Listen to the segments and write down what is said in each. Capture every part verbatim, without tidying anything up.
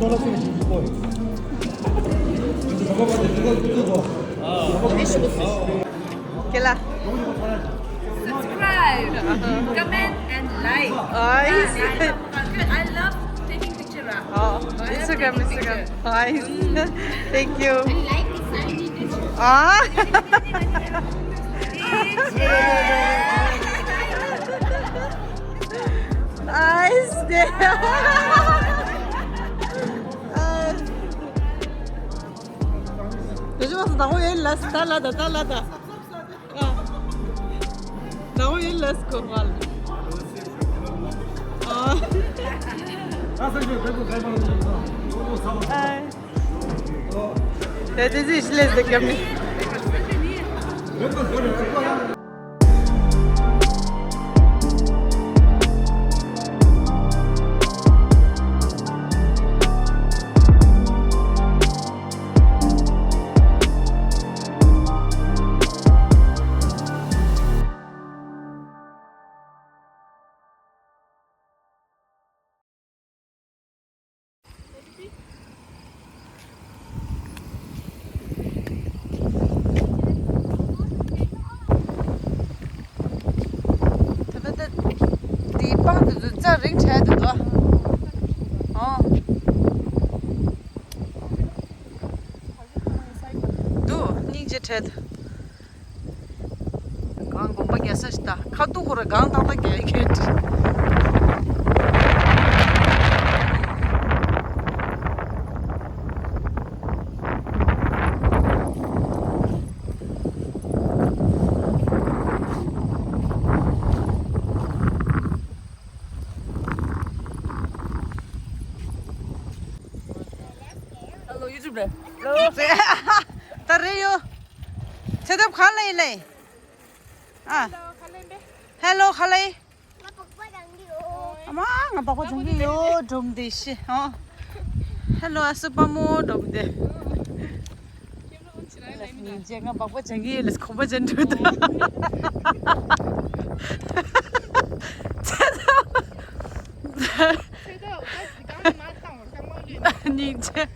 Subscribe, comment and like. Nice. I love, I love taking picture. Oh, Instagram, Instagram. Nice. Thank you. And like the sign. Ah. Nice. Nice. Yo llevo hasta hoy en la sala, la sala. Naoya, let's go. That is it, let's go. ད་ལྟ་འདིའི་པང་དུ་འཛུལ་རྩ་རིང་བྲལ་དུ་འདུག་ཨོ། འདུག་སྙིང་རྗེ་བྲལ་དུ། གང་དགོན་པ་རྒྱག་ས་ཞིག་ད་ཁ་ཐུག་ཁོ་ར་གང་ཏག་ཏག་རྒྱག་གི་འདྲ། Hello, YouTube རེད། ད་རེད་ཡོ། ཚེ་ཐབ་གང་ལ་ཡིན་ལེ། ཨ། Hello, ཁ་ལེ། ཨ་མ་ང་སྦག་སྦག་སྦྱང་གི་ཡོད་འགྲོ་མི་འདི་ཤི་ཨ། Hello ཨ་སུ་པ་མོ་འགྲོ་མི་འདི། ཉིན་བྱེད་ང་སྦག་སྦག་སྦྱང་གི་ཡོད་ལས་གོམ་པ་ཅན་འགྲོ་འདུག་ཉིན་བྱེད།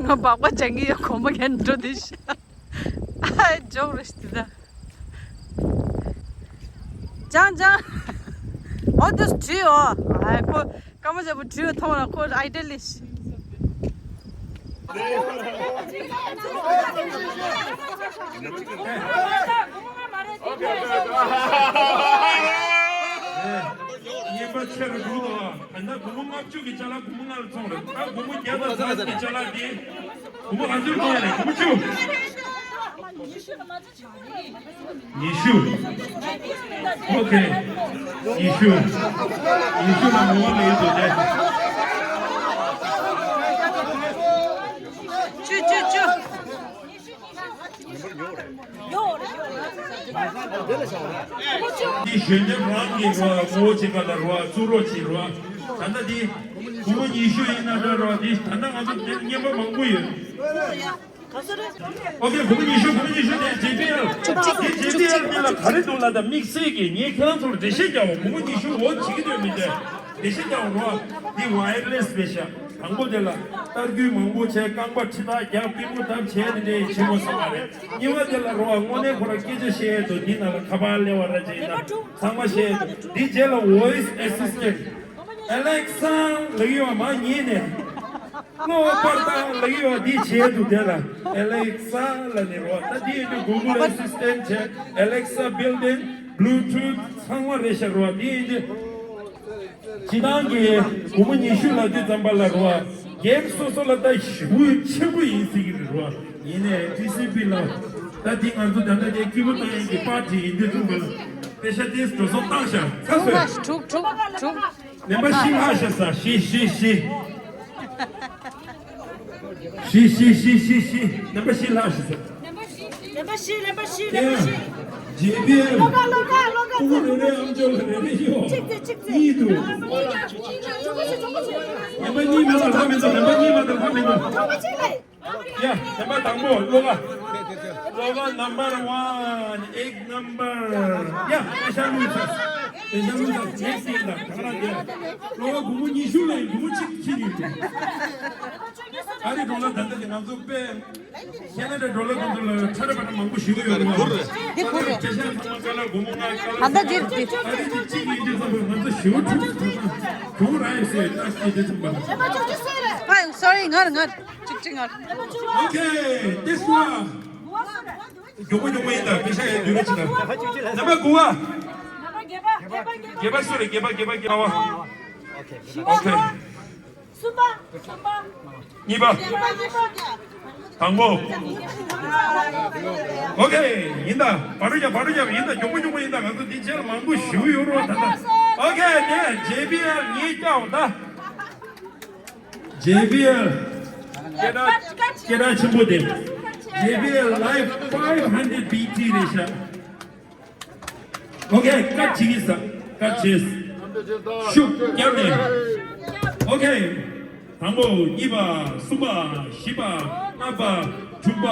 ང་སྦག་སྦག་སྦྱང་གི་ཡོད་གོམ་པ་ཅན་འགྲོ་འདི་ཤི། ཨ་ཇོག་རེ་ཤི་འདི་ད། ཅང་ཅང་། ཨོ་དུས་བྲིས་ཨོ། ཨ་ཁོ་སྐར་མ་བརྒྱ་པོ་བྲིས་མཐོང་ན་ཁོ་ཨའི་ཌི་ལི་ཤི། ཉན་པ་ཆེ་རུ་འགྲོ་དང་། ད་ལྟ་སྒོར་མོ་ལྔ་བཅུ་གི་ཅ་ལག་སྒོར་མོ་ལྔ་ལ་ཚོང་རེད། ད་སྒོར་མོ་བརྒྱ་དང་ཙམ་གྱི་ཅ་ལག་དེ་སྒོར་མོ་ག་ཚོད་གཏོང་ཡ་རེད། སྒོར་མོ་བཅུ། ཉི་ཤུ། ཨོ་ཁེ། ཉི་ཤུ། ཉི་ཤུ་ལ་ངོ་བ་མེད་འདུག་སྟེ། བཅུ་བཅུ་བཅུ། འདི་གཞོན་སྐྱེས་རང་གི་རོ་ངོ་བོ་བྱེད་ག་ལ་རོ་བཙུགས་རོགས་བྱེད་རོ། ད་ལྟ་འདི་སྒོར་མོ་ཉི་ཤུ་ཡིན་ན་འདྲ་རོ། འདི་ད་ལྟ་ང་ཚོ་དེ་རྙེད་པ་མང་པོ་ཡོད། ཨོ་ཁེ། སྒོར་མོ་ཉི་ཤུ། སྒོར་མོ་ཉི་ཤུ་དེ་ཇེ་བི་ཨེལ། འདི་ཇེ་བི་ཨེལ་འདི་ལ་ག་རེ་འདུག་ལ། ད་དམིགས་བསལ་གྱི་ངས་ཁྱེད་རང་ཚོར་འགྲེལ་བཤད་རྒྱག་པ། སྒོར་མོ་ཉི་ཤུ་འོ་བྱེད་ཀྱི་འདུག་མི་འདྲ། འགྲེལ་བཤད་རྒྱག་པ་རོ། འདི་ཝ་ཡར་ལེ་སི་རེད་ཤག་དང་པོ་དེ་ལ་རྟ་རྒྱུག་མང་པོ་བྱས། རྐང་པ་ཁྲི་ཐག་རྒྱག་པུས་མོ་བརྡབ་བྱས་དེ་འདྲའི་བྱེད་དགོས་ས་མ་རེད། གཉིས་པ་དེ་ལ་རོ་དངོས་གནས་ཁོ་རང་སྐད་ཆ་བཤད་ཡས་དོ། འདི་ནང་ལ་ཁ་པར་སླེབས་པ་ར་བྱས་ན་ཚང་མ་བཤད་ཡས་དོ། འདི་རྗེས་ལ་ཝོ་ཡིས་ཨེ་སི་སི་ཊེན་ཊི། ཨ་ལེག་ས་ལབ་ཀྱི་ཡོད་མ་ཉན་ནས། གློ་བ་པར་ཏ་ལབ་ཀྱི་ཡོད། འདི་བྱས་འདུག་དེ་ལ་ཨ་ལེག་ས་ལབ་ནས་རོ། ད་འདི་ཡིན་དུས་གུ་གལ་ཨེ་སི་སི་ཊེན་ཊི་བྱས། ཨ་ལེག་ས་བིལ་ཌིང་། བྷུ་ལུ་ཊུ་ཐི་ཚང་མ་རེད་ཤག་རོ། འདི་ཡིན་དུས། སྤྱིར་བཏང་གི་སྒོར་མོ་ཉི་ཤུ་ལབ་དུས་ཙམ་པ་ལ་རོ། གེམ་སོ་སོ་ལ་ད་ཞེ་པོ་ཆེན་པོ་ཡིན་ཟེར་གྱི་རེད་རོ། ཡིན་ནའི་ཊི་སི་པི་ལ་ད་འདི་ང་ཚོ་ད་ལྟ་དེ་སྐྱིད་པོ་བཏང་ཡག་གི་པར་ཊི་ཡིན་དུས་ཙམ་པ་ལ་པེ་ཤ་དེ་འགྲོ་སོང་བཏང་ཤག་ཚ་སོས། དྲུག་དྲུག་དྲུག་ལེན་པ་བཞི་ལྷག་ཤག་ས། བཞི་བཞི་བཞི། བཞི་བཞི་བཞི་བཞི་བཞི། ལེན་པ་བཞི་ལྷག་ཤག་ས། ལེན་པ་བཞི། ལེན་པ་བཞི། ལེན་པ་བཞི། ལེན་པ་བཞི། ཇེ་བི་ཨེལ། ཀློག་ག་ཀློག་ག་ཀློག་ག། ཕྲུ་གུ་རེ་རེ་ཨམ་ཅོག་ལ་རེ་རེ་ཡོད། གཅིག་བྱས་གཅིག་བྱས། གཉིས་འདུག་གཉིས་བྱས། གཉིས་བྱས། གཉིས་བྱས། གཉིས་བྱས། ལེན་པ་གཉིས་མ་གཏོགས་ལྷག་མི་འདུག་ལེན་པ་གཉིས་མ་གཏོགས་ལྷག་མི་འདུག་ལེན་པ་གཅིག་ལས། ཡ། ལེན་པ་དང་པོ་ཀློག་ག། ཀློག་ག་number one, egg number. ཡ། ཨ་ཤ་ལུས་ཚ། དེ་བཞིན་ནས་ནེག་སི་ཡིན་ད་ག་རང་དེ་སློབ་གྲྭ་སྒོར་མོ་ཉི་ཤུ་ལས་སྒོར་མོ་གཅིག་ཁྱེར་ཡོད་དེ། ཨ་རི་ཌོ་ལར་ད་ལྟ་དེ་ང་ཚོ་དཔེ་ཁེ་ན་ཌ་ཌོ་ལར་དེ་ཚོ་ལ་ཁྲ་རེ་པ་ན་མང་པོ་ཞིག་ཡོད་རེད་བ། འདི་ཁུར་རེད། ཨ་རི་ཌོ་ལར་གཅིག་ཡིན་དུས་ཙམ་པ་ང་ཚོ་ཞེ་པོ་ཁྲུག་ཁྲུག་ཁྲུག་ཁྲུག་གྱོང་རག་ཡོད་ཟེར་ད་སྐྱེས་དེ་ཚོ་པ། ཧ་ཡོ་སོ་རི་ངར་ངར་གཅིག་གཅིག་ངར། Okay, this one. མགྱོགས་པོ་མགྱོགས་པོ་ཡིན་ད་པེ་ཤ་ཡ་དུས་རེ་ཕྱིན་ད། ནམ་པར་དགུ་བ། བརྒྱད་པ་སུ་རེད། བརྒྱད་པ་བརྒྱད་པ་བརྒྱད་པ་བ། Okay. གསུམ་པ། གསུམ་པ། གཉིས་པ། གཉིས་པ། གཉིས་པ། དང་པོ། Okay, ཡིན་ད། བར་རུ་རྒྱབ་བར་རུ་རྒྱབ་ཡིན་ད། མགྱོགས་པོ་མགྱོགས་པོ་ཡིན་ད། ང་ཚོ་འདི་རྗེས་ལ་མང་པོ་ཞེ་པོ་ཡོད་རེད་བ་ད་ད། Okay, དེ་ཇེ་བི་ཨེལ་ངས་བཀྱག་འོ་ད། ཇེ་བི་ཨེལ། སྐད་གྲགས་སྐད་གྲགས་ཆེན་པོ་དེ། ཇེ་བི་ཨེལ་Live five hundred B T རེད་ཤག Okay, བཀའ་བྱེད་ཀྱི་ས། བཀའ་བྱེད། ཤུགས་རྒྱབ་ནས། Okay. དང་པོ། གཉིས་པ། གསུམ་པ། བཞི་པ། ལྔ་པ། དྲུག་པ།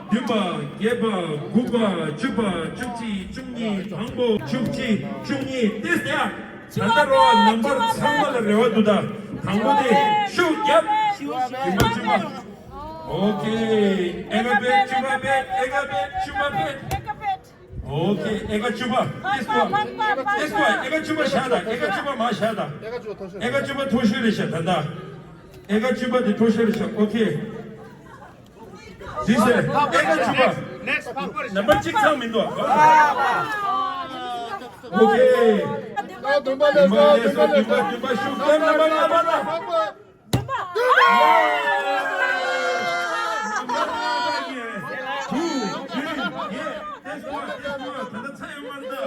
བདུན་པ། བརྒྱད་པ། དགུ་པ། བཅུ་པ། བཅུ་གཅིག་བཅུ་གཉིས། དང་པོ། བཅུ་གཅིག་བཅུ་གཉིས། ཏེས་ཡ། ད་ལྟ་རོ་ནམ་པར་ཚང་མ་ལ་རེ་བ་འདུག་ད། དང་པོ་དེ་ཤུགས་རྒྱབ། བདུན་པ་བཅུ་པ། Okay. ཨེ་ཀ་པེད་བཅུ་པ་པེད། ཨེ་ཀ་པེད་བཅུ་པ་པེད། Okay. ཨེ་ཀ་བཅུ་པ། ཏེས་ཀོ། ཏེས་ཀོ། ཨེ་ཀ་བཅུ་པ་བཞག་ད། ཨེ་ཀ་བཅུ་པ་མ་བཞག་ད། ཨེ་ཀ་བཅུ་པ་མཐོ་ཤོས་རེད་ཤག་ད་ད། ཨེ་ཀ་བཅུ་པ་དེ་མཐོ་ཤོས་རེད་ཤག Okay. ཟིན་སོང་། ཨེ་ཀ་བཅུ་པ། ནམ་པར་གཅིག་ཚང་མི་འདུག Okay. བདུན་པ་ལས་སོ། བདུན་པ་ལས་སོ། བདུན་པ་བདུན་པ་ཤུགས་ལྡན། ནམ་པར་ལྔ་པ་ལ། བདུན་པ། ནམ་པར་ལྔ་པ་ཡིན། དུ་དུ་ཡེ། ཏེས་ཀོ་ཏེས་ཀོ། ད་ལྟ་ཚ་ཡོད་མ་རེད་ད།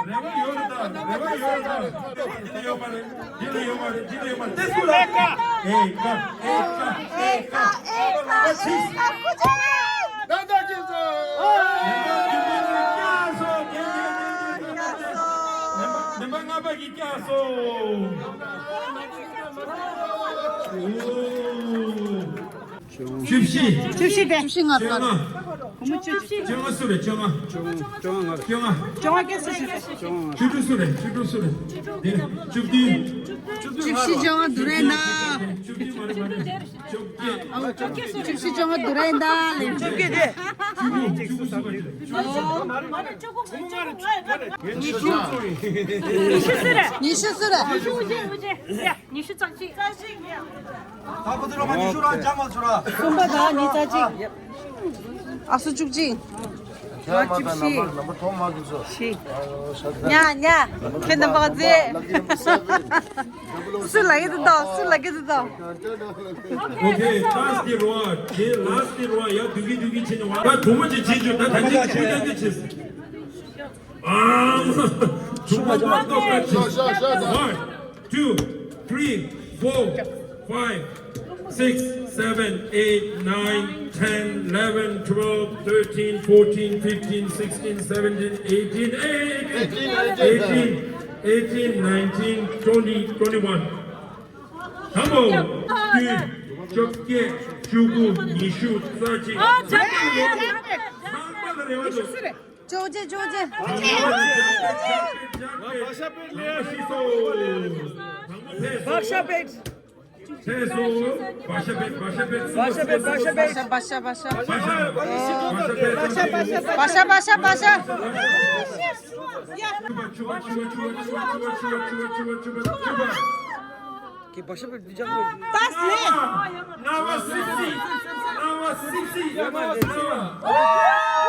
རེ་བ་ཡོད་རེད་ད། རེ་བ་ཡོད་རེད་ད། འདི་ལ་ཡོད་མ་རེད། འདི་ལ་ཡོད་མ་རེད། འདི་ལ་ཡོད་མ་རེད། ཏེས་ཀོ་ལ། ཨེ་ཀ་ཨེ་ཀ་ཨེ་ཀ་ཨེ་ཀ། ད་ལྟ་ཁྱེད་ཚོ། ནམ་པར་ལྔ་པ་གིས་བཀྱག་སོང་། བཅུ་བཞི། བཅུ་བཞི་དེ། བཅུ་བཞི་ལྔ། བཅོ་ལྔ། བཅོ་ལྔ་སུ་རེད། བཅོ་ལྔ། བཅོ་ལྔ། བཅོ་ལྔ་སྐད་སུ་ཞིག་བཅུ་དྲུག་སུ་རེད། བཅུ་དྲུག་སུ་རེད། དེ་བཅུ་བདུན། བཅུ་བཞི་བཅོ་ལྔ་བསྡུར་ཡས་ན། བཅུ་བདུན་མ་རེད་མ་རེད། བཅོ་བརྒྱད། བཅུ་བཞི་བཅོ་ལྔ་བསྡུར་ཡས་ན་ལེ། བཅོ་བརྒྱད་དེ། བཅུ་དགུ། བཅུ་དགུ་སུ་རེད། ཉི་ཤུ་སུ་རེད། ཉི་ཤུ་སུ་རེད། ཉི་ཤུ་རྩ་གཅིག། ད་ཁོ་ཚོ་ལོ་མ་ཉི་ཤུ་རང་འཇགས་མ་ཚོ་ར། གསུམ་པ་དང་ཉི་ཤུ་རྩ་གཅིག། ཨ་སུ་བཅུ་གཅིག། ང་བཅུ་བཞི། བཞི། ཉ་ཉ། ཁྱེད་རྣམ་པ་ཚེ། སུ་ལ་གི་དུ་དོ། སུ་ལ་གི་དུ་དོ། Okay, last the row. Okay, last the row. ཡ་དུ་གི་དུ་གི་ཆེ་ནི་བ། ད་གྲོ་མོ་ཅིག་བྱེད་རྒྱུ། ད་ད་ཅིག་ཆུ་ཡང་གི་ཆེ། ཨ། གྲོ་མོ་མ་གཏོགས་ད་ཆེ། One, two, three, four, five, six, seven, eight, nine, ten, eleven, twelve, thirteen, fourteen, fifteen, sixteen, seventeen, eighteen, eighteen, eighteen, eighteen, nineteen, twenty, twenty-one. དང་པོ། བདུན། བཅོ་བརྒྱད། བཅུ་དགུ། ཉི་ཤུ། རྩ་གཅིག། ཨོ་ཇག་པེད། ཚང་མ་ལ་རེ་བ་འདུག་ཅོ་ཅེ་ཅོ་ཅེ། བག་ཤ་པེད་ལས། བག་ཤ་པེད། ཕེབས་སོང་། བག་ཤ་པེད། བག་ཤ་པེད། བག་ཤ་པེད། བག་ཤ་པེད། བག་ཤ་བག་ཤ་བག་ཤ། བག་ཤ་བག་ཤ་བག་ཤ། གི་བག་ཤ་པེད་འདི་ཅག་པེད། ཏཱས་ལེ། ལྔ་པ་སིབ་སི། ལྔ་པ་སིབ་སི། ལྔ་པ་སིབ་སི།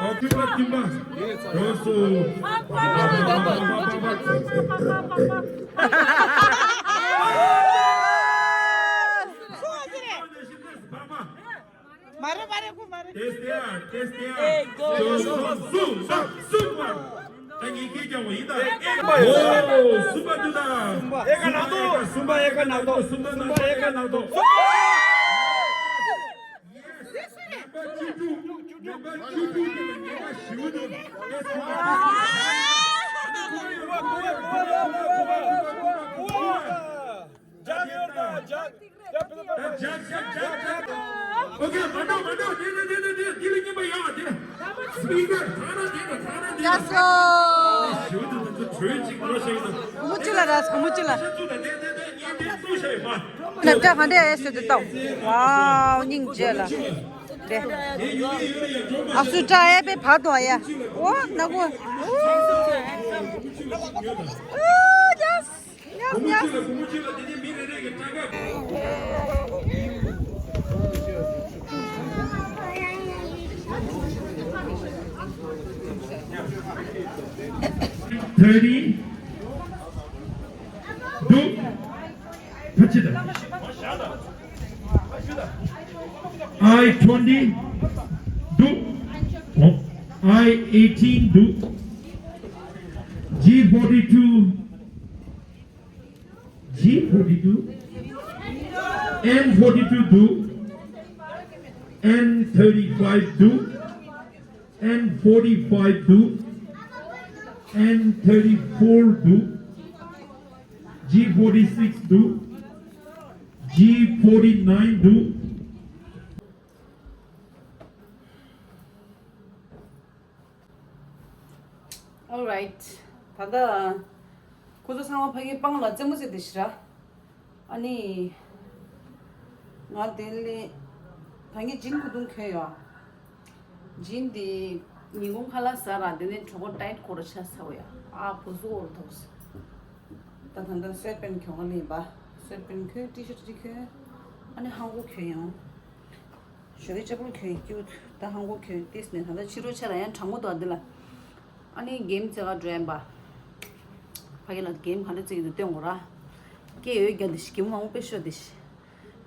ཨོ་ཐུབ་པ་ཐིམ་པ། རོ་སོ། མ་རེད་མ་རེད། ཁུ་མ་རེད། ཏེས་ཏེ་ཡ། ཏེས་ཏེ་ཡ། ཨེ་གོ། ཅོ་སོ་སུ་སུ་སུ་པ། ད་ངས་ཁྱེད་ཀྱང་བ་ཡིན་ད། ཨོ་སུ་པ་འདུག་ད། སུམ་པ་ཨེ་ཀ་ནག་ཏོ། སུམ་པ་ཨེ་ཀ་ནག་ཏོ། སུམ་པ་ནག་ཏོ། ཨེ་ཀ་ནག་ཏོ། ཨོ་ཁེ། མ་འགྲོ་མ་འགྲོ། དེ་དེ་དེ་དེ་དེ་ལ་སྙིང་པ་ཡོད་པ་དེ། ཡ་སོ། གོང་མོ་ཅི་ལ་ར་གོང་མོ་ཅི་ལ། ན་ཏྲ་གང་འདྲ་ཨེ་སོ་དེ་ཏོ། ཝའོ་སྙིང་རྗེ་ལ། དེ། ཨ་སུ་ཏྲ་ཨེ་པེ་བར་དོ་ཡ། ཨོ་ན་གོ། ཨོ་ཡ་སོ། Thirty. Do. I twenty. Do. Oh. I eighteen. Do. G forty-two. G forty-two, N forty-two do, N thirty-five do, N forty-five do, N thirty-four do, G forty-six do, G forty-nine do. Alright. ད་ལྟ་ཁོ་ཚོ་ཚང་མ་ཕ་གིའི་པང་ལ་རྩེད་མོ་རྩེ་བསྡད་ཤག་ར། ཨ་ནི་ང་དེ་ལས་ད་ངས་ཇིན་ཁུ་ཐུང་གྱོན་ཡོད། ཇིན་དེ་ཉིན་གུང་ཁ་ལག་ཟ་ར་དེ་ནས་གྲོད་ཁོག་ཏའིཊ་ཁོ་ར་ཆགས་ཚར་བ་ཡ། ཨ་བུ་གཟུགས་འོར་ཐོག་ད་ད་ལྟ་སུའེ་ཌི་པེན་གྱོན་ག་ལེན་པ། སུའེ་ཌི་པེན་གྱོན། ཊི་ཤར་ཊི་གྱོན། ཨ་ནི་ཧང་གོ་གྱོན་ཡོང་། ཞོགས་ཀས་ཅ་པོ་གྱོན་ཀྱུ་ད་ཧང་གོ་གྱོན་ཏིས་ནས་ད་ལྟ་ཕྱི་དྲོ་ཆ་ལ་ཡང་གྲང་མོ་འདུག་འདི་ལ། ཨ་ནི་གེམ་རྩེ་ག་འགྲོ་ཡིན་པ། ཕ་གི་ལ་གེམ་ག་འདྲ་རྩེ་གི་འདུག་སྟོན་དགོས་ར། སྐད་ཡོད་རྒྱ་འདི་ཞིག་གེམ་མང་པོ་དཔེ་ཤོད་འདི་ཞིག་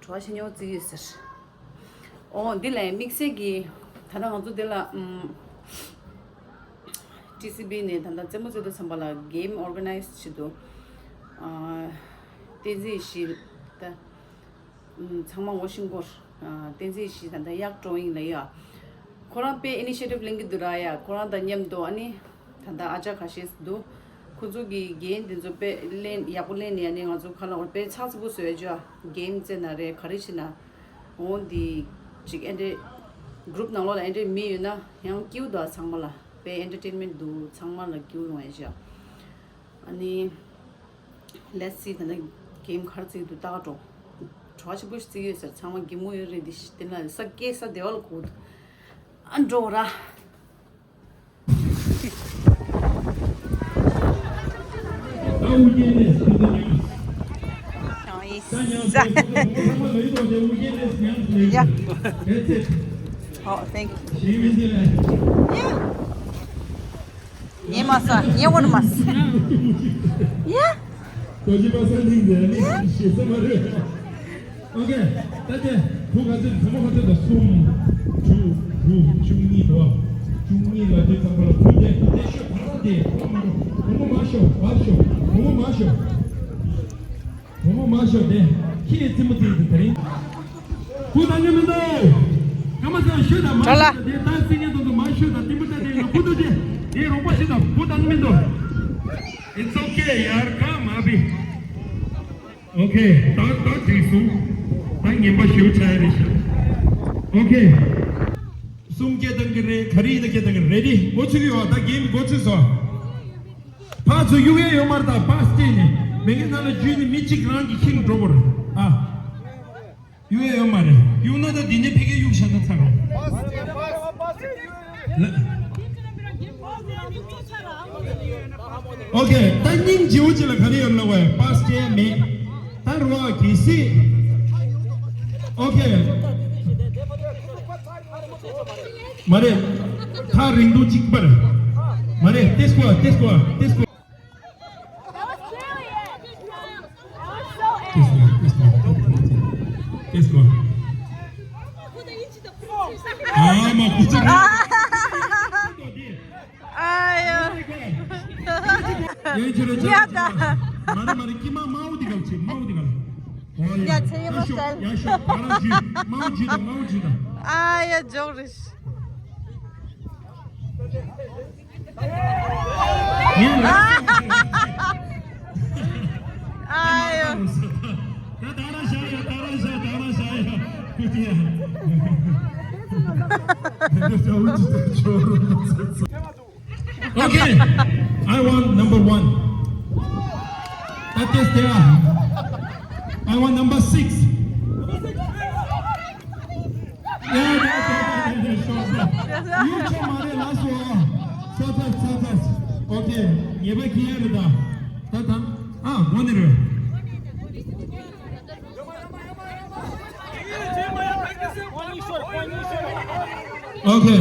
བྲོ་བ་ཤེས་ཉོ་རྩེ་གི་ཡོད་ཟེར། ཨོ་འདི་ལ་དམིགས་བསལ་གྱི་ད་ལྟ་ང་ཚོ་འདི་ལ་ཨམ་ཊི་སི་བི་ནས་ད་ལྟ་རྩེད་མོ་རྩེ་དུས་ཙམ་པ་ལ་གེམ་ཨོར་ག་ནའི་ཛི་བྱེད་དུ་ཨ་བསྟན་འཛིན་ཡེ་ཤེས་ད། ཚང་མ་ངོ་ཤེས་སྐོར། བསྟན་འཛིན་ཡེ་ཤེས་ད་ལྟ་གཡག་ཀྲོ་ཡིན་ལ་ཡ། ཁོ་རང་དཔེ་ཨི་ནི་ཤི་ཨེ་ཊིབ་ལེན་གི་འདུག་ར་ཡ། ཁོ་རང་དང་མཉམ་དུ་ཨ་ནི་ད་ལྟ་ཨ་ཅག་ཁ་ཤས་འདུག་ཁོ་ཚོ་གི་གེམ་དེ་ཚོ་དཔེ་ལེན་ཡག་པོ་ལེན་ནས་ཨ་ནི་ང་ཚོ་ཁ་ལ་དཔེ་ཚགས་ཚུད་པོ་བཟོས་ཡོད་ཅོ། གེམ་རྩེ་ན་རེད་ག་རེ་བྱེད་ན། འོ་འདི་ཅིག་ཨེ་འདྲེ་གུ་རུབ་ནང་ལོགས་ལ་ཨེ་འདྲེ་མི་ཡོད་ན་ཡང་སྐྱིད་འདུག་ཚང་མ་ལ་དཔེ་ཨེན་ཊར་ཊེན་མེན་ཊི་འདུག་ཚང་མ་ལ་སྐྱིད་ཡོང་ཡ་ཅོ། ཨ་ནི། Let's see ད་ནི་གེམ་ག་རེ་རྩེ་གི་འདུག་ལྟ་ག་འགྲོ། བྲོ་བ་ཆེན་པོ་ཞིག་རྩེ་གི་ཡོད་ཟེར། ཚང་མ་གད་མོ་ཡོད་རེད་འདི་ཞིག་དེ་ན་ས་སྐྱེས་ས་བདེ་བ་ལ་གོ་འདུག་ཨ་འགྲོ་ར། Oh, thank you. Yeah. ཉན་མ་སོང་། ཉན་འོང་མ་སོང་། ཡ། ཏོ་ཅི་པ་ས་ལིང་ནས་ནི་ཞེ་ས་མ་རེད། ཨོ་ཀེ། ད་དེ་བུ་ག་ཚོད་བུ་མོ་ག་ཚོད་དང་གསུམ། དྲུག་དགུ་བཅུ་གཉིས་དོ། བཅུ་གཉིས་ལ་དེ་ཙམ་པ་ལ་བུ་དེ་དེ་ཤོད་བར་དེ་བུ་མ་རོ་བུ་མོ་མ་ཤོད་བར་ཤོད་བུ་མོ་མ་ཤོད། བུ་མོ་མ་ཤོད་དེ་ཁྱི་ཡི་རྩེད་མོ་རྩེ་ཡི་དེ་རིང་། བུ་ད་ནི་མི་འདུག་ཀ་མ་ས་ཤོད་དང་མ་ཤོད་དང་དེ་ད་སི་ཉན་དུ་དུ་མ་ཤོད་དང་དེ་མི་ད་དེ་ཡིན་ན་བུ་ད་དེ་དེ་རོགས་པ་ཤོད་དང་བུ་ད་ནི་མི་འདུག It's okay ཡར་ཀ་མ་བི། ཨོ་ཁེ། ད་ད་འགྲིག་སོང་། ད་ངན་པ་ཞེ་པོ་ཆགས་ཡ་རེད་ཤག་ཨོ་ཁེ། གསུམ་སྐད་བཏང་གི་རེད། ག་རེ་ཡིན་ན་སྐད་བཏང་གི་རེད། འགོ་ཚུགས་ཀྱི་ཡོད། ད་གེམ་འགོ་ཚུགས་སོང་། ཕར་ཚུར་གཡུག་ཡས་ཡོད་མ་རེད། ད་པ་སི་སྟེ་ནས་མེ་གི་ནང་ལ་འཇུས་ནས་མི་གཅིག་རང་གི་ཁྱིམ་འགྲོ་དགོས་རེད། ཨ། གཡུག་ཡས་ཡོད་མ་རེད། གཡུག་ན་ད་འདི་ནས་ཕ་གིར་གཡུག་བཞག་ན་ཚར་རོ། ཨོ་ཁེ། ད་སྙིང་རྗེ་བོ་ཅིག་ལ་ག་རེ་ཡོད་ལབ་པ་པ་སི་ཅན་མེད། ད་རོ་གི་སི། ཨོ་ཁེ། མ་རེད། ཐག་རིང་ཐུང་གཅིག་པར། མ་རེད། ཏེ་སྐོར་ཏེ་སྐོར་ཏེ་སྐོར། This one, this one, this one. ཨ་མ་ཁུ་ཚུར། ཨ་ཡ། ཡན་ཆེ་རེ་ཡ་ད། མ་རེད་མ་རེད། ཀི་མ་མའོ་དི་ག་ལ་ཆེ་མའོ་དི་ག་ལ། ཨོ་ཡ། ཡ་ཆེ་ཡ་མ་ཤོག་སལ། ཡ་ཤོག་མ་རང་ཇུས་མའོ་ཇུས་དང་མའོ་ཇུས་དང་། ཨ་ཡ་ཇོག་རེ། ངས་ལབ་སོང་། ཨ་ཡོ། ད་ད་ར་ཤ་ཡ། ད་ར་ཤ། ད་ར་ཤ་ཡ། Okay, I want number one. That is there. I want number six. Yeah, yeah, yeah, yeah, yeah, sure, sure. You check my last one. Sir, sir, sir, sir. Okay, ཉེས་པ་ཁྱེར་ཡ་རེད་ད། ད་ད། ཨ། དགོངས་ནས་རེད། Okay.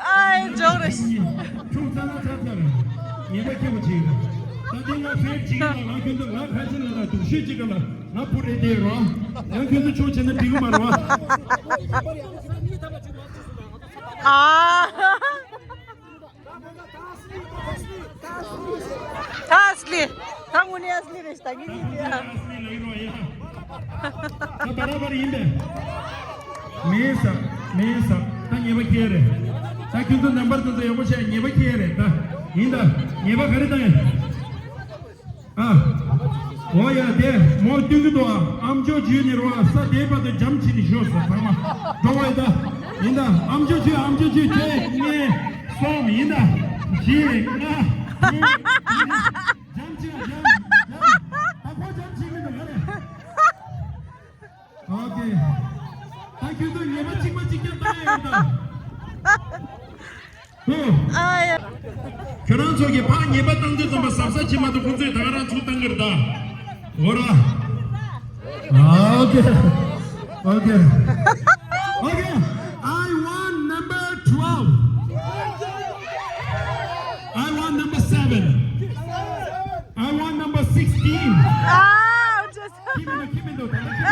ཨའི་འཇོག་རེད། ཁྱོད་རྩ་ན་ཚར་ཚར། ཉེས་པ་ཁྱེད་པོ་བྱེད་རེད། ད་དེ་ང་ཕེབས་བྱེད་ཀྱི་ལ། ང་ཁྱོད་ཚོ་ང་ཁ་ཆེ་ལ་ལ་སྡུག་ཤོས་བྱེད་ཀྱི་ལ། ང་བུ་རེད་དེ་རོ། ང་ཁྱོད་ཚོ་ཆོག་བྱས་ན་འགྲིག་གི་མ་རེད་བ། ཨ། ད་ཨ་སི་ལི། ད་དངོས་གནས་ཨ་སི་ལི་རེད། ད་ངེད་གཉིས་ཀྱི་ཨ། ད་བར་བར་ཡིན་པས། མེད་ས། མེད་ས། ད་ཉེས་པ་ཁྱེར་རེད། ད་ཁྱོད་ཚོ་ནམ་བར་དུ་ཚོ་ཡག་པོ་བྱས། ཉེས་པ་ཁྱེར་རེད་ད། ཡིན་ད། ཉེས་པ་ག་རེ་བཏང་ཡ། ཨ། འོ་ཡ། དེ་མོ་སྟོན་གྱི་འདུག་ཨ། ཨམ་ཅོག་འཇུས་ནས་རོ། ཨ། ས་དེའི་བར་དུ་འཇམ་བྱས་ནས་ཤོག་ཟེར། ཚང་མ་འགྲོ་བ་ཡིན་ད། ཡིན་ད། ཨམ་ཅོག་འཇུས། ཨམ་ཅོག་འཇུས། གཅིག་གཉིས་གསུམ། ཡིན་ད། བཞི་ལྔ་དྲུག་བདུན། འཇམ་བྱས། འཇམ་འཇམ། ད་ཁོ་འཇམ་བྱེད་ཀྱི་འདུག་ག་རེ། ཨོ་ཀེ། ད་ཁྱོད་ཚོ་ཉེས་པ་གཅིག་མ་གཅིག་རྐྱང་བཏང་ཡ་ཡིན་ད། ཨོ། ཨ་ཡ། ཁྱོད་རང་ཚོ་གིས་ཕར་ཉེས་པ་བཏང་དུས་ཙམ་པ་གཟབ་གཟབ་བྱེད་མ་གཏོགས། ཁོང་ཚོས་ད་ག་རང་ཚུར་བཏང་གི་རེད་ད། འོ་ར། ཨོ་ཀེ། ཨོ་ཀེ། ཨོ་ཀེ། I want number twelve. I want number seven. I want number sixteen. ཨ། ཁྱིམ་མི་འདུག་ཁྱིམ་མི་འདུག་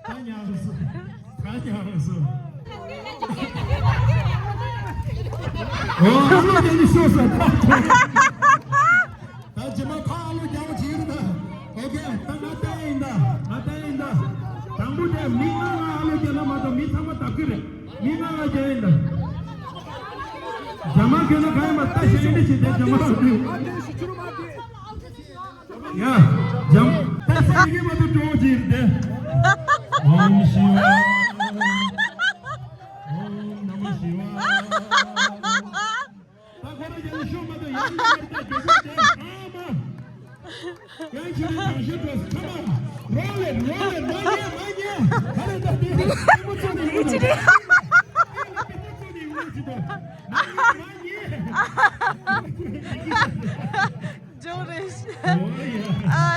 ད་ཉར་སོང་། ད་ཉར་སོང་། ཨོ། ཨ་ལོ་རྒྱག་ནི་ཤོར་སོང་། ད་རྗེས་མ་ཁ་ཨ་ལོ་རྒྱག་པ་བྱེད་ཀྱི་རེད་ད། ཨོ་ཀེ། ད་ང་བལྟས་ཡིན་ད། ང་བལྟས་ཡིན་ད། དང་པོ་དེ་མི་ལྔ་ལ་ཨ་ལོ་རྒྱག་ན་མ་གཏོགས་མི་ཚང་མ་ལྡབ་ཀྱི་རེད། མི་ལྔ་ལ་རྒྱག་ཡིན་ད། རྒྱ་མ་གྱོན་ན་ག་ཡིན་པ་ལྟ་ཤེས་ཀྱི་རེད། ཞེས་དེ་རྒྱ་མ་ལ་ཡ། འཇམ། ད་སང་ཉིན་མ་གཏོགས་འགྲོ་གི་རེད་དེ། ཨོམ་ཤི་ཝ། ཨོམ་ནམ་ཤི་ཝ། ད་ཁོ་རང་ཡང་ཤོག་མ་གཏོགས་ཡང་ཡང་ཡང་ད་རྒྱུ་ཤོག་དེ་ཨ་མ། ཡང་ཁྱོད་རང་ཤོག་དེ་ཁ་མ། རོ་ལེ་རོ་ལེ་མ་ཉེ་མ་ཉེ། ཧ་རེ་ད་དེ་ཨ་མ་ཚོ་ནས་ཡོང་ཅི་རེད། ཨ་མ་ཚོ་ནས་ཡོང་ཅི་དང་། མ་ཉེ་མ་ཉེ། འཇོག་རེད། ཨོ་ཡ། ཨ།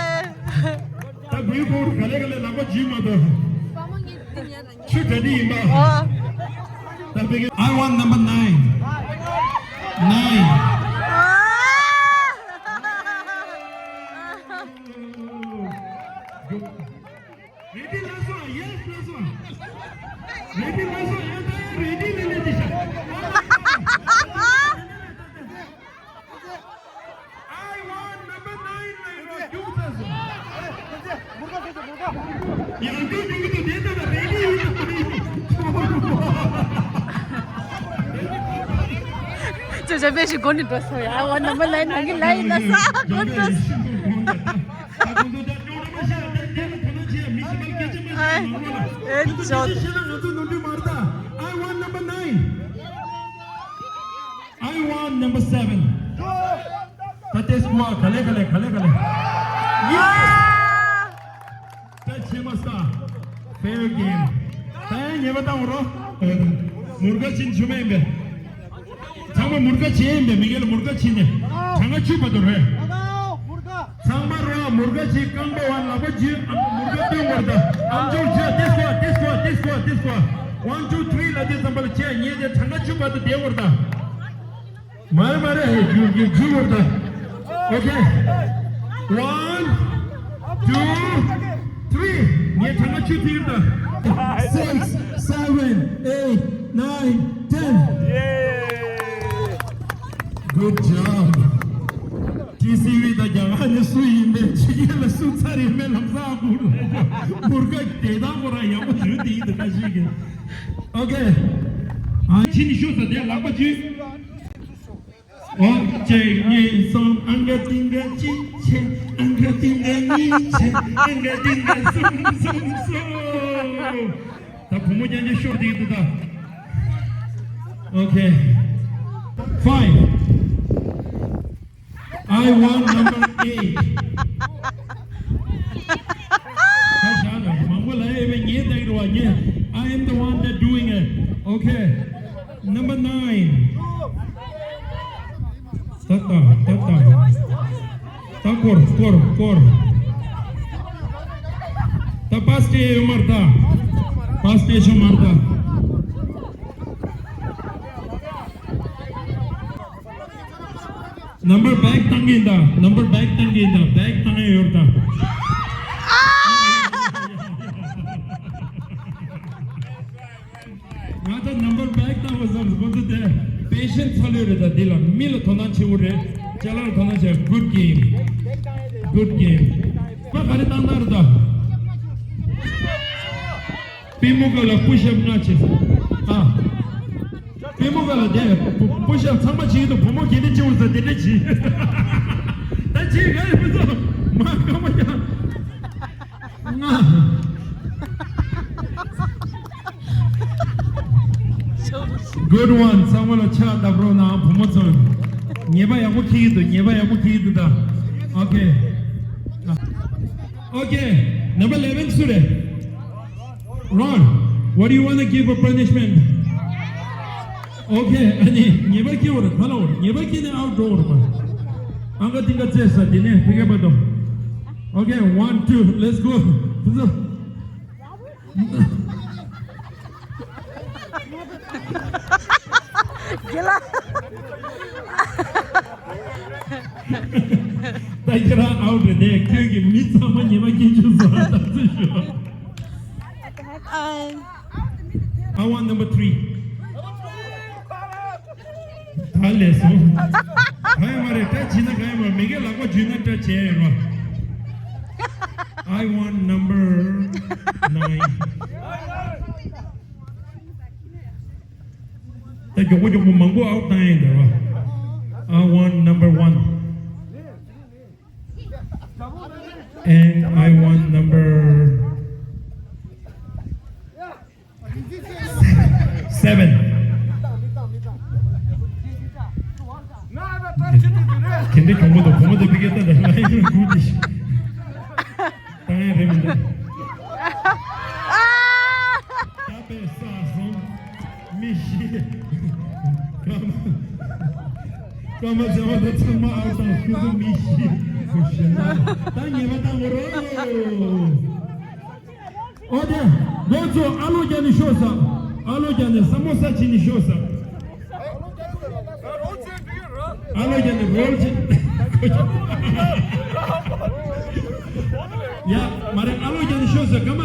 ད་དགུའི་སྐོར་ག་ལེ་ག་ལེ་ལག་པ་འཇུས་མ་གཏོགས། ཆུ་ག་དེ་ཡིན་པ། ཨོ། ད་དེ་གི། I want number nine. Nine. ཨ། རེ་ཌི་ལ་སོ། ཡེ་སི་ལ་སོ། རེ་ཌི་ལ་སོ། ཡ་ད་ཡ་རེ་ཌི་ལ་ལེ་དེ་ཤ། I want number nine. ལ་ཡོད་རྒྱུག་ཚར་སོང་། ཡང་རྒྱུག་རྒྱུག་གི་འདུག་དེ་ལྟ་ན་རེ་ཌི་ཡིན་ད། ཅོ་ཅོ་པེ་ཞིག་སྒོ་ནས་འགྲོ་སོང་ཡ། ཨ་ཝ་ནམ་བར་ནའིན་ནང་གི་ལ་ཡིན་ན་ས་སྒོ་འགྲོ་སོང་། ཨ། ཨེ་ཅོ། I want number seven. ད་ཏེ་སྐུ་བ་ག་ལེ་ག་ལེ་ག་ལེ་ག་ལེ། ཡེ། ད་ཆེ་མ་ས། Fair game. ད་ཡང་ཉེས་པ་བཏང་རོགས། མུར་ག་ཕྱིན་ཆུ་མེད་པས། ཚང་མ་མུར་ག་བྱེད་ཡིན་པས། མི་སྒེར་ལ་མུར་ག་བྱེད་ནས་གྲངས་ཀ་བཅུ་བར་དུ་རེད། ཚང་མ་རོགས་མུར་ག་བྱེད། རྐང་པ་བར་ལག་པ་འཇུས། ཨ་མུར་ག་སྟོན་བར་ད། ཨམ་ཅོག་བྱས། ཏེ་སྐུ་བ་ཏེ་སྐུ་བ་ཏེ་སྐུ་བ་ཏེ་སྐུ་བ། One, two, three ལ་དེ་ཙམ་པ་ལ་བྱས། ཉེས་དེ་གྲངས་ཀ་བཅུ་བར་དུ་བསྡད་བར་ད། མ་རེད་མ་རེད། ཧེ་རྒྱུ་རྒྱུ་རྒྱུ་བར་ད། Okay. One, two, three. ངས་གྲངས་ཀ་བཅུ་ཐིག་ད། Six, seven, eight, nine, ten. Good job. ཊི་སི་ཝི་དང་རྒྱ་གར་ནས་སུ་ཡིན་པའི་ཕྱི་རྒྱལ་ལ་སུ་ཚར་ཡིན་པའི་ལམ་སང་ཨ་ཁུ་རུ་མུར་ག་དེ་དང་ཁོ་རང་ཡག་པོ་ཡོད་དེ་ཡིན་དུ་ཁ་ཤས་ཀྱིས་ Okay. ཨ་ཕྱི་ནས་ཤོག་ཟེར་དེ་ལག་པ་གཅིག་ཨོ་གཅིག་གཉིས་གསུམ། ཨང་ཀ་ཏིང་ཀ་གཅིག་བྱས། ཨང་ཀ་ཏིང་ཀ་གཉིས་བྱས། ཨང་ཀ་ཏིང་ཀ་གསུམ་གསུམ་གསུམ། ད་བུ་མོ་རྐྱང་རྐྱང་ཤོར་བསྡད་འདུག་ད། Okay. Five. I want number eight. ཁ་བཞག་ན་མང་པོ་ལ་ཨེ་བས་ངས་བལྟ་གི་རེད་བ། ངས། I am the one that doing it. Okay. Number nine. ད་ད་ད་ད། ད་སྐོར་སྐོར་སྐོར། ད་པཱས་སྟེ་ཡོད་མ་རེད་ད། པཱས་སྟེ་ཤོ་མ་རེད་ད། ནམ་བར་བེག་བཏང་གི་ཡིན་ད། ནམ་བར་བེག་བཏང་གི་ཡིན་ད། བེག་བཏང་ཡ་ཡོད་ད། ང་ཚོ་ནམ་བར་བེག་བཏང་བ་བསམ་སོང་། ཁོ་ཚོ་དེ་པེ་ཤན་ཚ་ལོས་རེད་ད། འདི་ལ་མི་ལ་དོ་སྣང་ཆེ་བོ་རེད། ཅ་ལག་ལ་དོ་སྣང་ཆེ། Good game. Good game. ད་ག་རེ་བཏང་བཏང་རེད་ད། པུས་མོ་སྒང་ལ་པུ་ཤབ་ལྔ་བྱེད། ཨ། པུས་མོ་སྒང་ལ་དེ་པུ་ཤབ་ཚང་མ་བྱེད་ཀྱི་འདུག་བུ་མོ་གལ་ཏེ་བྱེད་འོང་ཟེར་དེ་འདྲ་བྱེད། ད་བྱེད་ག་ཡོད་མི་ཚོ་མ་ཁ་མ་ཡ། ལྔ། Good one. ཚང་མ་ལ་ཕྱག་བརྡབ་རོགས་གནང་བུ་མོ་ཚོ། ཉེས་པ་ཡག་པོ་འཁྱེར་གྱི་འདུག་ཉེས་པ་ཡག་པོ་འཁྱེར་གྱི་འདུག་ད། Okay. Okay. Number eleven སུ་རེད། Ron, what do you want to give a punishment? Okay, ཨ་ནི་ཉེས་པ་སྐྱེ་བར་ག་ལ་བར། ཉེས་པ་སྐྱེ་ནས་out འགྲོ་བར་མ། ཨང་ཀ་ཏིང་ཀ་རྩེ་ས་དེ་ནས་ཕི་ཀེ་པ་དོ། Okay, one, two, let's go. དགེ་ལགས། ད་ཁྱེད་རང་out རེད་དེ། ཁྱོད་ཀྱིས་མི་ཚང་མ་ཉེས་པ་སྐྱེ་བཅུག་སོང་། ད་ཚོད་ཤོད། I want number three. ད་ལས་སོང་། ག་ཡོད་མ་རེད། སྐྲ་བྱིན་ན་ག་ཡོད་མ་རེད། མི་སྒེར་ལག་པ་བྱུང་ན་སྐྲ་བྱས་ཡོད་རོ། I want number nine. ད་མགྱོགས་པོ་མགྱོགས་པོ་མང་པོ་out བཏང་ཡིན་ད་རོ། I want number one. And I want number seven. ཁྱེད་འདྲའི་གྱོང་པོ་དང་བུ་མོ་དེ་ཕི་ཀེ་ཏ་དང་ལ་ཡིན་རུ་དེ་ཤི། ཏང་ཡ་རེ་མི་འདུག་ད་པའི་ས་སོང་། མི་ཤི། ཀ་མ། ཀ་མ་ཟེར་བ་དང་ཚང་མ་ཨར་དང་ཁུ་ཚོ་མི་ཤི། ཁུ་ཤི་ན། ད་ཉེས་པ་བཏང་དགོས་རོ། ཨོ་དེ། ཁོ་ཚོ་ཨ་ལོ་རྒྱག་ནས་ཤོག་ཟེར། ཨ་ལོ་རྒྱག་ནས་ས་མོ་ས་བྱིན་ནས་ཤོག་ཟེར། ཨ་ལོ་རྒྱག་ནས་རོལ་བྱེད། ཡ། མ་རེད། ཨ་ལོ་རྒྱག་ནས་ཤོག་ཟེར། ག་མ།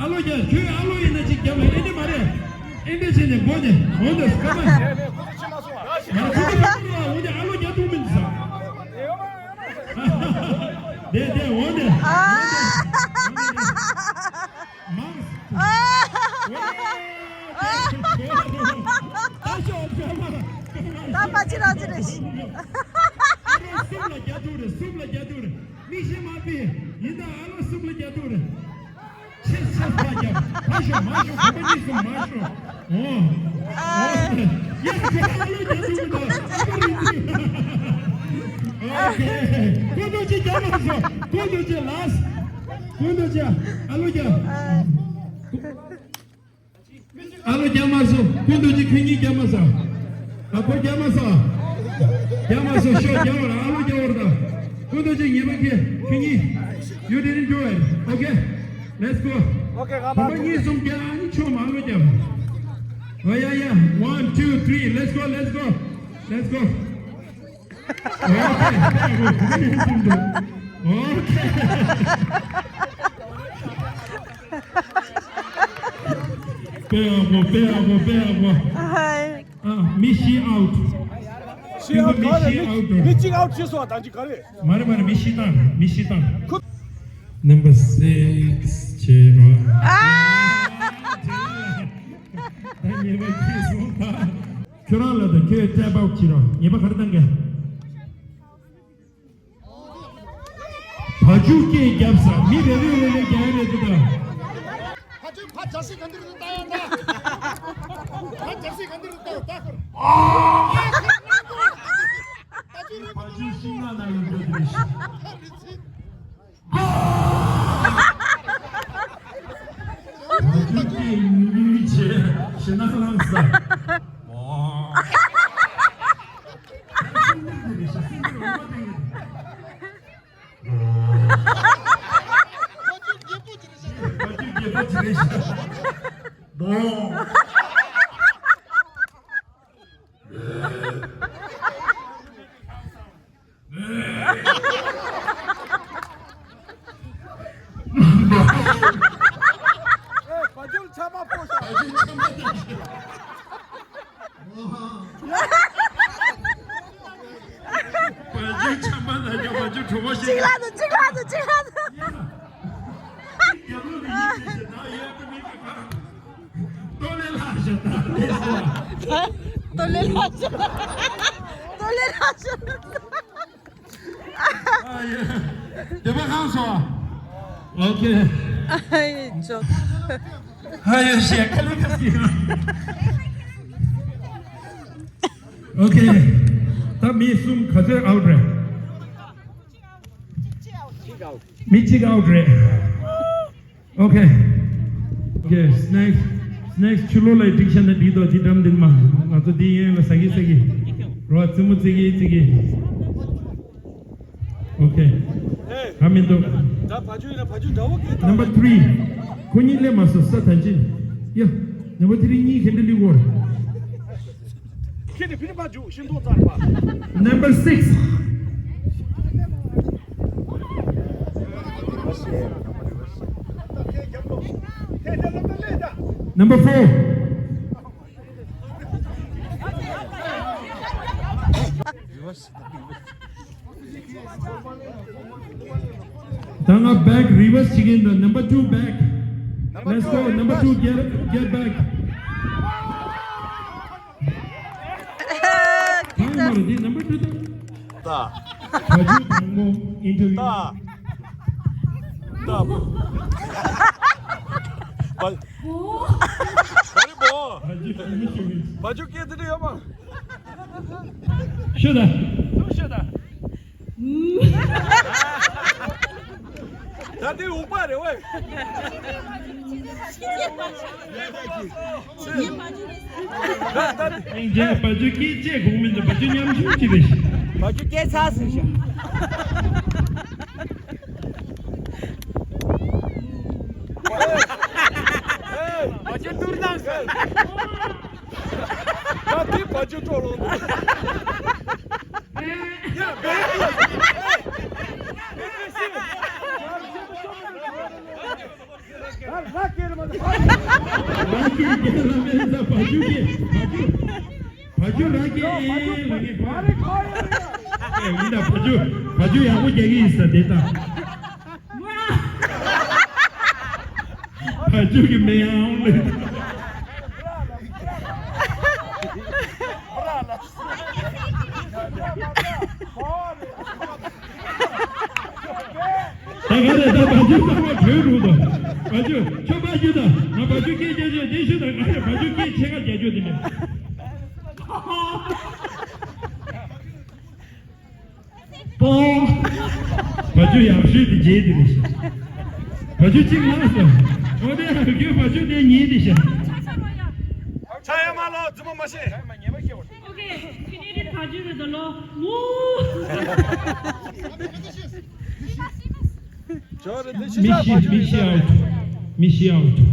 ཨ་ལོ་རྒྱག་ཁྱོད་ཨ་ལོ་ཡིན་ན་ཅིག་རྒྱབ་ལ་ཨེ་འདྲ་མ་རེད། ཨེ་འདྲ་བྱས་ནས་སྒོ་ནས་འོང་དུས་ག་མ། མ་རེད། ཁྱོད་ཀྱི་ཨ་ལོ་ཡ་འོང་དེ་ཨ་ལོ་རྒྱག་ཐུབ་མིན་ཟེར། དེ་དེ་འོང་དེ། མང་། ད་པ་ཅི་ར་ཅི་རེད། ཨ་ལོ་གསུམ་ལ་རྒྱག་ཐུབ་རེད། གསུམ་ལ་རྒྱག་ཐུབ་རེད། མིག་ཤེལ་མ་ཕི་ཡིན་ད། ཨ་ལོ་གསུམ་ལ་རྒྱག་ཐུབ་རེད། ཆེ་ཆེ་ཕ་རྒྱབ། ཕ་ཤོ་མ་ཤོ་ཁོ་པ་གཉིས་སུ་མ་ཤོ། ཨོ། ཨོ། ཡ་ཁོ་ཨ་ལོ་རྒྱག་ཐུབ་མི་འདུག་ཨ་ལོ་རིག་ཐུབ། ཨོ་ཁེ། ཁོ་ཚོ་ཅི་རྒྱག་མ་སོང་། ཁོ་ཚོ་ཅི་ལ། ཀུན་ཏུ་ཅི། ཨ་ལོ་རྒྱག་ཨ་ལོ་རྒྱག་མ་སོང་། ཀུན་ཏུ་ཅི་ཁྱོད་གཉིས་རྒྱག་མ་སོང་། ཨ་ཁོ་རྒྱག་མ་སོང་། རྒྱག་མ་སོང་། ཤོག་རྒྱག་བར་ཨ་ལོ་རྒྱག་བར་དང་། ཀུན་ཏུ་ཅི་ཉེས་པ་ཁྱེད་ཁྱོད་གཉིས། You didn't do it. Okay. Let's go. Okay, ང་མ་ཁོ་གཉིས་གསུམ་རྒྱག་ཨ་ནི་ཆོ་མ་ཨ་ལོ་རྒྱག་ཨ་ཡ་ཡ། One, two, three. Let's go, let's go. Let's go. Okay. Okay. དཔེ་ཡག་པོ། དཔེ་ཡག་པོ། དཔེ་ཡག་པོ། ཨ། མི་ཤི་out. ཤི་out་ག་རེ། མི་ཤི་out་རེད། མི་གཅིག་out་བྱས་སོང་། ད་ཅི་ག་རེ། མ་རེད་མ་རེད། མི་ཤི་སྟངས་རེད། མི་ཤི་སྟངས་རེད། Number six བྱས་རོགས། ཉེས་པ་ཁྱེད་སོང་ད། ཁྱོད་རང་ལ་ད་ཁྱོད་སྤྲད་པ་བྱེད་རོགས། ཉེས་པ་ག་རེ་བཏང་གི། བ་ཕྱུགས་སྐད་རྒྱབ་ས་མི་རེ་རེ་རེ་རེ་རྒྱག་ཡ་རེད་འདུག་ད། ཕ་ཆོས་ཕ་ཇ་སི་ག་འདིར་ལྟ་ཡ་ད། ཕ་ཇ་སི་ག་འདིར་ལྟ་ཡ་ད། ཕ་ཆོས་ཤིང་ནགས་ན་ཡོད་འགྲོ་དེ་རེད་ཤག་ཕ་ཆོས་སྐད་ཉུལ་ཉུལ་བྱས་ཞེ་ན་ལངས་ས། སེམས་ཁྲལ་དེ་རེད་ཤག་སེམས་ཁྲལ་འོ་མ་དེ་ཡིན། བ་ཕྱུགས་རྒད་པོ་ཅིག་རེད་ཤག་བ་ཕྱུགས་རྒད་པོ་ཅིག་རེད་ཤག་བོང་། ཨེ། བ་ཕྱུགས་ཆམ་པ་ཕོག་ཤག་བ་ཕྱུགས་ཆམ་པ་ཕོག་ཤག་བ་ཕྱུགས་ཆམ་པ་ལ་ཡ་བ་ཕྱུགས་གྲོད་ཁོག་ཤིག་གཅིག་ལྷག་ཏུ་གཅིག་ལྷག་ཏུ་གཅིག་ལྷག་ཏུ། རྒྱབ་ལོགས་ཀྱི་ཡིན་ཞེས་ཞེས་ད་ཡོད་པ་མིན་པ། ཏོ་ལེ་ལྷག་ཤག་ད་ལེ་ཤག་ཏོ་ལེ་ལྷག་ཤག་ཏོ་ལེ་ལྷག་ཤག་ཨ་ཡེ། དེ་པ་གང་སོང་། ཨོ་ཁེ། ཨ་ཡེ་ཅོ། ཨ་ཡེ་ཤེ་ཁ་ལེ་ཁ་སི། ཨོ་ཁེ། ད་མི་གསུམ་ག་ཚོད་ཨའུ་ཊི་རེད། མི་གཅིག་ཨའུ་ཊི་རེད། ཨོ་ཁེ། ཨོ་ཁེ། སི་ནེག་སི་ནེག་སི་ཕྱི་ལོགས་ལ་འགྲིག་ཤག་ན་འགྲིག་དོ། འདི་འགྲམ་འདི་མ་ང་ཚོ་འདི་གཡས་ལ་ཟ་གི་ཟ་གི་རོ། རྩེད་མོ་རྩེ་གི་རྩེ་གི། ཨོ་ཁེ། ཨེ། ཨ་མི་འདུག་ད་བ་ཕྱུགས་ཡིན་ན་བ་ཕྱུགས་འདྲ་བོ་སྐད་བཏང་། Number three། ཁོ་གཉིས་སླེབས་མ་སོང་ས་ཐམས་ཅད། ཡ། Number three་གཉིས་ག་འདྲ་སླེབས་ཡོད། ཁྱེད་ནི་ཕི་ནི་པ་འཇུག་ཤིང་ཏོག་བཙལ་བ། Number six། Number four། ད་ང་བེག་རི་ཝར་སི་བྱེད་ཀྱི་ཡིན་ད། Number two back. Let's go. Number two, get, get back. ད་ཡིན་མ་རེད་འདི་number two ད། ད། བ་ཕྱུགས་དང་མོ་ཨིན་ཊར་བིའུ། ད། ད། བ། བ་རི་བོ། བ་ཕྱུགས་ཨིན་ཊར་བིའུ། བ་ཕྱུགས་སྐད་དེ་འདྲ་ཡོད་མ། ཤོད་ད། ཤོད་ད། ད་དེ་འུག་པ་རེད་ཝེ། ད་ད་དེ། ཨིན་ཇེ་བ་ཕྱུགས་སྐད་ཅེས་དགོངས་མིན་དུ་བ་ཕྱུགས་ཉམ་ཆུང་ཅིག་རེད། བ་ཕྱུགས་སྐད་ཚ་ཟེར་ཤག་བ་ཕྱུགས་ཏུར་དང་ཟེར། ད་དེ་བ་ཕྱུགས་སྤྲོ་ལོང་འདུག་ཡ་བེ་རི་ཡ། ར་སྐད་ལ་མ་ད། ར་སྐད་ལ་མེད་ད་བ་ཕྱུགས་སྐད་བ་ཕྱུགས། བ་ཕྱུགས་ར་སྐད་ལ་ངས་བ། ཨེ་ཡིན་ད་བ་ཕྱུགས་བ་ཕྱུགས་ཡག་པོ་རྒྱག་གི་ཡིན་ས་དེ་ད། བ་ཕྱུགས་ཀྱི་མེ་ཡང་ལེ། ད་ག་རེ་ད་བ་ཕྱུགས་ཚང་མ་བྲོས་འགྲོ་དང་། བ་ཕྱུགས་ཁྱོད་བ་ཕྱུགས་དང་ང་བ་ཕྱུགས་སྐད་རྒྱག་ཆོག་དེ་ཤོད་དང་། ག་རེ་བ་ཕྱུགས་སྐད་ཆེ་ཁ་རྒྱག་ཆོག་དེ་མེད། པོ། བ་ཕྱུགས་ཡག་ཤོས་དེ་རྗེས་དེ་རེད་ཤག་བ་ཕྱུགས་གཅིག་ལངས་སོང་། འོ་དེ་ཁྱོད་བ་ཕྱུགས་དེ་ཉིན་དེ་ཤག་ཆ་ཡ་མ་ལོ་རྫུན་མ་མ་བཤད། ཨོ་ཁེ། ཁྱེད་གཉིས་དེ་བ་ཕྱུགས་རེད་ད་ལོ་མུ། མི་ཤི་མི་ཤི་ཨའུ་ཊི། མི་ཤི་ཨའུ་ཊི།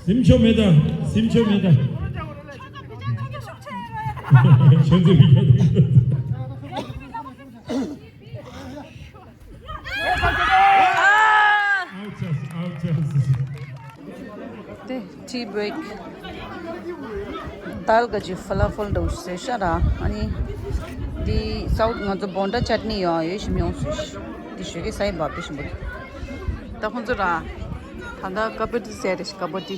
ཟིམ་ཆོ་མེད་ད། ཟིམ་ཆོ་མེད་ད། ཆོ་ཚེ་བི་ཀ་ད། ཨའུ་ཊི་ཆགས་སོང་། ཨའུ་ཊི་ཆགས་སོང་། དེ་tea break། དཱལ་ག་ཅི་ཕ་ལ་ཕལ་འདྲ་བོ་ཞིག་བཟོས་ཤག་ར། ཨ་ནི་འདི་སའུ་ང་ཚོ་བོན་ཌ་ཅཊ་ནི་ཡང་ཡོད་ཞིམ་ཡོང་སུ་ཞིག་འདི་ཞོགས་ཀས་ས་ཡི་འབབ་པའི་ཞིམ་པོ། ད་ཁོང་ཚོ་ར་ད་ལྟ་ཀ་པ་ཏི་ཟས་རེད་ཤག་ཀ་པ་ཏི།